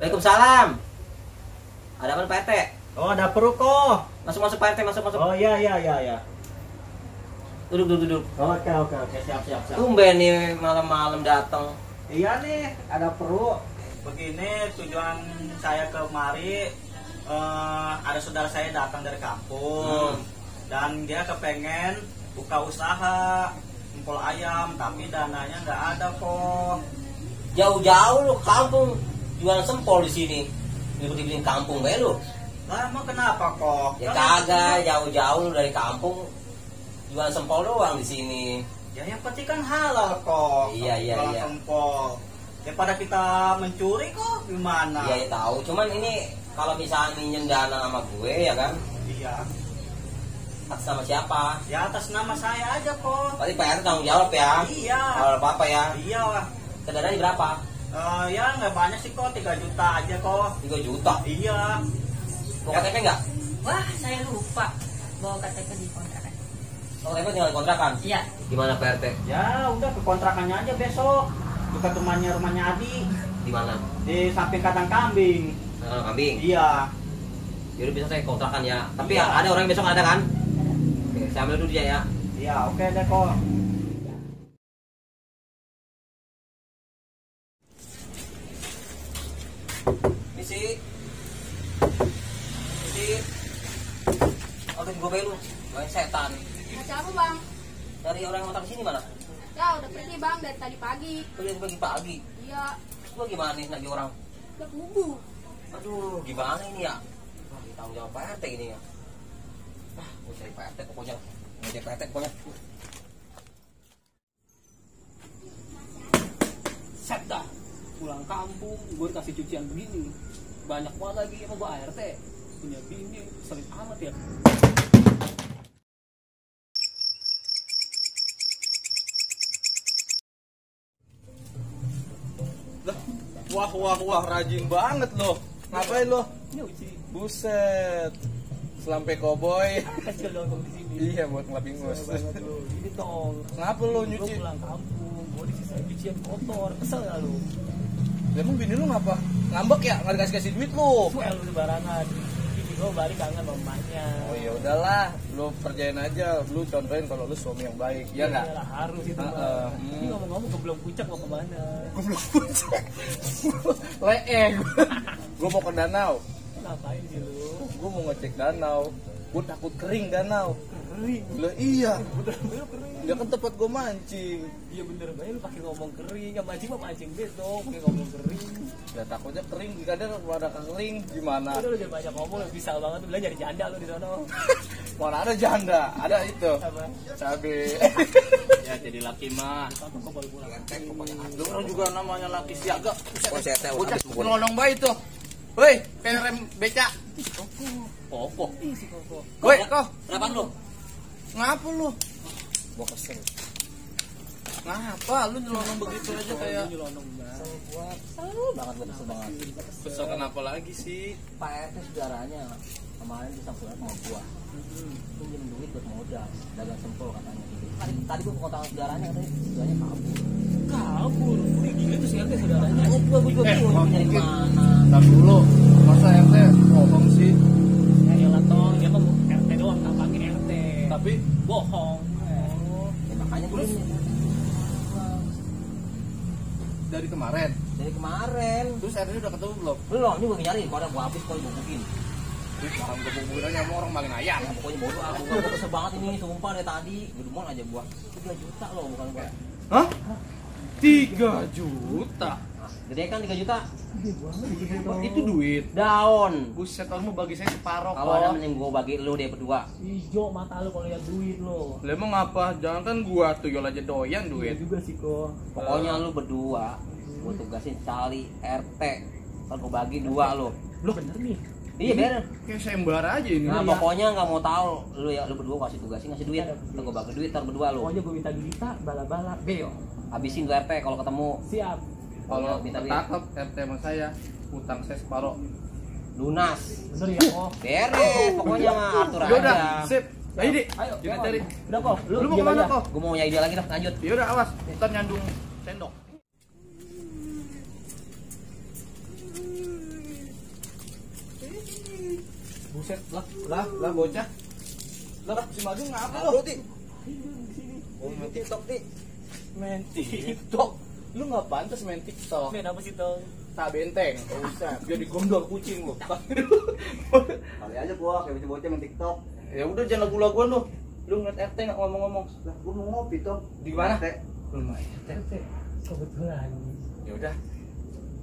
Waalaikumsalam. Ada apa Pak RT? Oh, ada perlu kok. Masuk Pak RT, masuk. Oh iya. Duduk. Oke, siap. Tumben nih malam-malam datang. Iya nih, ada perlu. Begini tujuan saya kemari, ada saudara saya datang dari kampung dan dia kepengen buka usaha empol ayam, tapi dananya nggak ada kok. Jauh-jauh lu ke kampung jualan sempol di sini. Dibikin kampung be lu. Lah emang kenapa kok? Ya kagak, jauh-jauh lu dari kampung jualan sempol doang di sini. Ya yang penting kan halal kok. Iya. Sempol. Daripada kita mencuri kok gimana? Iya tahu. Cuman ini kalau misalnya minjem dana sama gue ya kan? Iya. Atas nama siapa? Ya atas nama saya aja kok. Berarti Pak RT tanggung jawab ya? Iya. Kalau apa-apa ya? Iya lah. Dananya berapa? Ya nggak banyak sih kok, 3 juta aja kok. 3 juta? Iya. Mau KTP nggak? Wah, saya lupa bawa KTP di kontrakan. Mau KTP tinggal di kontrakan? Iya. Gimana Pak RT? Ya udah ke kontrakannya aja besok. Dekat rumahnya Adi. Di mana? Di samping kandang kambing. Kambing? Iya. Jadi bisa saya kontrakan ya. Tapi Iya. ada orang yang besok ada kan? Oke, saya ambil dulu dia ya. Iya, oke deh kok. Misi. Oke, gue bayar lu. Banyak setan. Baca apa bang? Dari orang yang ngontrak di sini mana? Ya udah pergi bang dari tadi pagi. Pergi pagi. Iya, Terus gue gimana nih nagih orang? udah bubu. Aduh, gimana ini ya? Wah, tanggung jawab Pak RT ini ya. Gue cari Pak RT pokoknya. Ngejek Pak RT pokoknya. Set dah, pulang kampung gue kasih cucian begini, banyak banget lagi sama gue ART punya bini sering amat ya. Wah, rajin banget loh. Ngapain lo? Nyuci Buset. Selampe koboi. kecil dong di sini. Iya, buat ngelapin mus. Banget lo, ini dong. Kenapa lo Gue nyuci? pulang kampung, gue disisain cucian kotor, kesel gak lu? Emang bini lu ngapa? Ngambek ya? Nggak dikasih duit lu? Well, lu sembarangan. Bini gue balik kangen sama emaknya. Oh ya udahlah, lu kerjain aja, lu contohin kalau lu suami yang baik, ya nggak? Iyalah, harus itu Heeh. mah. Ini ngomong-ngomong ke belum puncak mau kemana? Gue belum puncak. Leeng. Gue mau ke danau. Ngapain sih lu? Gue mau ngecek danau. Gue takut kering danau. Kering. Lah iya. Bener-bener kering. Dia kan tempat gue mancing. Iya bener banget lu pakai ngomong kering, ya mancing mah mancing besok, pakai ngomong kering. Ya takutnya kering, kadang ada kering gimana? Udah lu jangan banyak ngomong, lu bisa banget lu bilang nyari janda lu di sono. Mana ada janda, ada itu. Apa? Cabe. Ya jadi laki mah. Satu kok baru pulang. Lu orang juga namanya laki siaga. Oh, saya Bocah habis mukul. nolong bayi tuh. Woi, pengen rem beca. Popo. Ih si Koko. Woi, kok Kenapa lu? ngapa lu? Gua kesel. Ngapa lu nyelonong begitu aja kayak Nyelonong banget. Banget gua kesel banget. kesel kenapa lagi sih? Pak RT saudaranya kemarin bisa pulang sama gua. Pinjam duit buat modal, dagang sempol katanya. Tadi gua ke kontrakan saudaranya katanya saudaranya kabur. Kabur. Udah gila tuh si RT saudaranya. Oh, gua juga bingung mau nyari mana. Entar dulu. Masa RT bohong sih? Ya elah tong, dia mah RT doang, tampangin RT. Tapi Bohong. Ya, makanya gua ini. dari kemarin. Dari kemarin. Terus RT udah ketemu belum? Belum, ini gua nyari, gua ada gua habis kok gua bikin. Ih, orang gebuk-gebukin aja sama orang maling ayam. Ya, pokoknya bodoh aku, gua kesel banget ini, sumpah dari tadi. Gedumon aja gua. 3 juta loh bukan gua. Hah? 3 juta? Gede kan 3 juta? Itu duit. Daun. Buset, kamu bagi saya separoh Kalau ada kok. mending gua bagi lu deh berdua. Hijau mata lu kalau lihat duit lo. Lah emang apa? Jangan kan gua tuyul aja doyan Iya duit. juga sih kok. Pokoknya lu berdua gua tugasin cari RT. Kan gua bagi 2 lu. Lu bener nih. Iya bener. Kayak sembar aja ini. Nah, Iya. pokoknya nggak mau tahu lu ya, lu berdua kasih tugasin ngasih duit. Ntar gua bagi duit ntar berdua lu. Pokoknya gue minta duit bala-bala. Beo. Habisin tuh RT kalau ketemu. Siap. Kalau minta duit. ketangkep RT sama saya, utang saya separoh. Lunas. Bener ya kok. Beres, pokoknya mah atur aja. Yaudah, sip. Ayo, Di. Ayo, Kita Kok. cari. Udah kok. Lu mau diam kemana aja. kok? Gua mau nyari dia lagi dah, lanjut. Yaudah, awas. Ntar nyandung sendok. Buset lah bocah. Lah si Madu ngapa lo? Oh, main TikTok nih. Main TikTok. Lu nggak pantas main TikTok. Men apa sih tong? Tak benteng, nggak usah. Biar digondol kucing lu. Kali aja gua kayak bocah main TikTok. Ya udah jangan lagu-laguan lu. Lu ngeliat RT nggak ngomong-ngomong. Lah, gua mau ngopi tuh. Di mana? Teh. Belum RT. Kebetulan. Ya udah.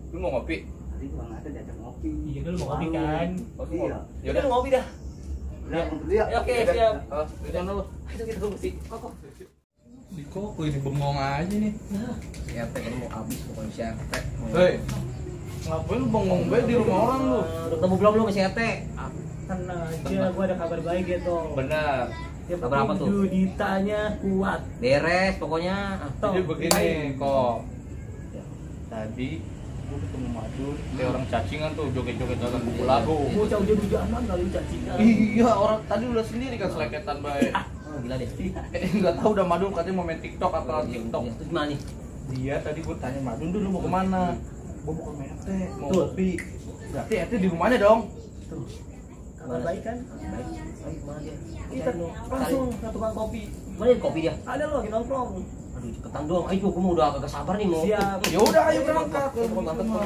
Lu mau ngopi? Tadi gua nggak ada diajak ngopi. Iya kan lu mau ngopi kan? Oh, lu Iya. mau? Ya udah lu ngopi dah. Udah, ngopi ya. Ya, oke, Ya udah. siap. Oh, udah lu. Ayo kita tunggu sih. Kok. Si Koko ini bengong aja nih. Nah, Si RT kan mau habis pokoknya si RT. Hei. Ngapain lu bengong banget di rumah orang lu? Udah ketemu belum lu sama si RT? tenang aja, gua ada kabar baik ya toh. Benar. Yang Kabar apa penting tuh? Juditanya kuat. Beres pokoknya. Toh, Jadi begini baik. kok. Tadi gua ketemu Madu, dia orang cacingan tuh joget-joget dalam buku lagu. Bocah udah di zaman kali cacingan. Iya, orang tadi udah sendiri kan seleketan baik. Oh, gila deh. Enggak tahu udah Madu katanya mau main TikTok apa TikTok. Itu gimana nih? Dia tadi gua tanya Madu dulu mau kemana? Gua mau ke MT, mau Betul. kopi. Berarti RT di rumahnya dong. Tuh. Kabar baik kan? Baik. Baik, mana dia? Kita langsung ke tukang kopi. Mana dia kopi dia? Ada loh lagi nongkrong. Aduh, cepetan dong. Ayo, gua mau udah kagak sabar nih mau. Siap. Ya udah ayo berangkat.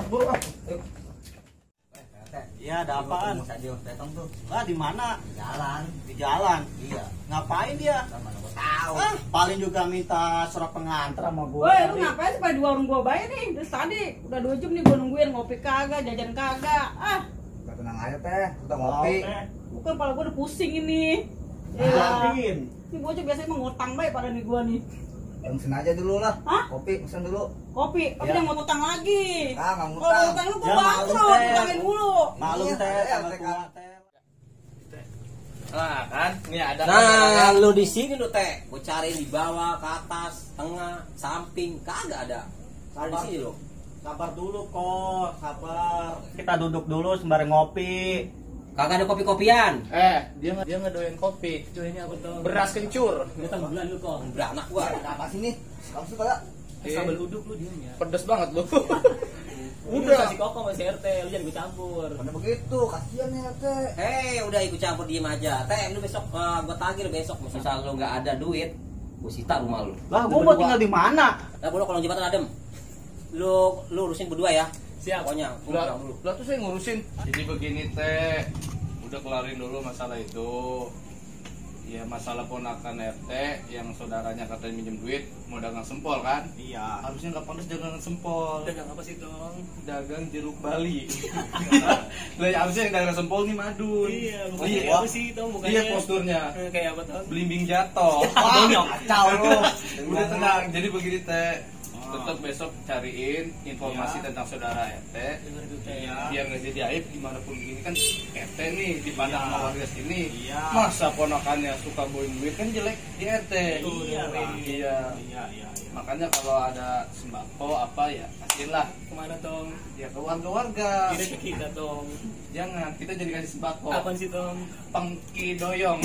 Buru ah. Ayo. Iya, ada apaan? Sadio datang tuh. Lah di mana? Jalan. Di jalan. Iya. Ngapain dia? Mana gua tahu. Paling juga minta surat pengantar sama gua. Woi, lu ngapain sih pada di warung gua bayar nih? Terus tadi udah 2 jam nih gua nungguin ngopi kagak, jajan kagak. Ah, Udah tenang aja teh. Kita ngopi. bukan kepala gua udah pusing ini. Ngapain? Ini bocah biasanya emang ngutang baik pada nih gua nih. Pesen aja dulu lah. Hah? Kopi pesen dulu. Kopi, tapi Ya. jangan mau ngutang lagi. Ah, nggak Kalau ngutang. ngutang lu Ya, gua maklum, bangkrut, Teh. ngutangin mulu. Maklum Iya, teh, iya, sama teh, tua Kak. teh. Nah kan, ini ada. Nah, lu di sini lu teh. Gua cariin di bawah, ke atas, tengah, samping, kagak ada. Ada di sini lu. Sabar dulu kok, sabar. Kita duduk dulu sembari ngopi. Kagak ada kopi-kopian. Dia nggak doyan kopi. Cuy, ini apa toh? Beras kencur. Datang bulan lu kok. Beranak gua. Ada apa sih nih? Kamu suka gak? Sambal uduk lu diam ya. Pedes banget lu. Udah kasih koko sama si RT, lu jangan gue campur. Mana begitu, kasihan ya teh. Hei, udah ikut campur diem aja. Teh, lu besok gua tagih lu besok. Misal lu nggak ada duit, gua sita rumah lu. Lah, gua mau tinggal di mana? Nah, boleh kalau jembatan adem. Lu urusin berdua ya. Siap. Pokoknya, gua Lah, pulang dulu. lah tuh saya ngurusin. Jadi begini teh, udah kelarin dulu masalah itu. Ya masalah ponakan RT yang saudaranya katanya minjem duit mau dagang sempol kan? Iya. Harusnya nggak pantas dagang sempol. Dagang apa sih dong? Dagang jeruk Bali. Lah ya, harusnya yang dagang sempol nih Madun. Iya, bukan Iya. kayak apa sih dong? Bukannya Iya posturnya. kayak apa toh? Belimbing jatuh. Wah, kacau lu. Udah tenang. Jadi begini teh. Tetap besok cariin informasi tentang saudara RT. Dengar gue teh. Biar nggak jadi aib gimana pun gini kan RT nih dipandang Iya. sama warga sini. Iya. Masa ponakannya suka boin duit kan jelek di RT. Iya, Bang. Iya. Iya. Makanya kalau ada sembako apa ya kasihin lah Kemana tong? ya ke warga-warga. Kira ke kita tong. Jangan kita jadi kasih sembako. Apaan sih tong? Pengki doyong.